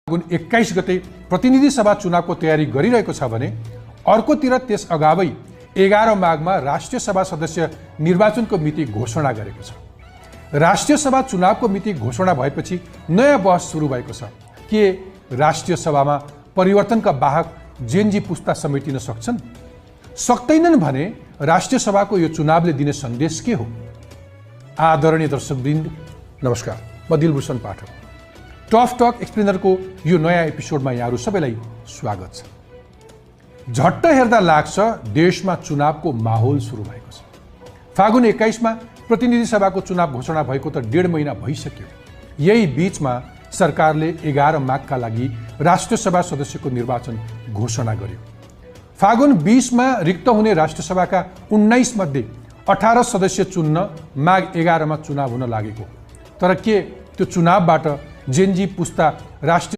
फागुन 21 गते प्रतिनिधि सभा चुनावको तयारी गरिरहेको छ भने अर्कोतिर त्यस अगावै 11 माघमा राष्ट्रिय सभा सदस्य निर्वाचनको मिति घोषणा गरेको छ। राष्ट्रिय सभा चुनावको मिति घोषणा भएपछि नयाँ बहस सुरु भएको छ। के राष्ट्रिय सभामा परिवर्तनका वाहक जेनजी पुस्ता समेटिन सक्छन्? सक्दैनन् भने राष्ट्रिय सभाको यो चुनावले दिने सन्देश के हो? आदरणीय दर्शकवृन्द, नमस्कार। म दिलभूषण पाठक। टफ टक एक्सप्लेनरको यो नयाँ एपिसोडमा यहाँहरू सबैलाई स्वागत छ। झट्ट हेर्दा लाग्छ देशमा चुनावको माहौल सुरु भएको छ। फागुन 21मा प्रतिनिधि सभाको चुनाव घोषणा भएको त 1.5 महिना भइसक्यो। यही बीचमा सरकारले 11 माघका लागि राष्ट्रिय सभा सदस्यको निर्वाचन घोषणा गर्यो। फागुन 20मा रिक्त हुने राष्ट्रिय सभाका 19 मध्ये 18 सदस्य चुन्न माघ 11मा चुनाव हुन लागेको। तर के त्यो चुनावबाट जेनजी पुस्ता राष्ट्रिय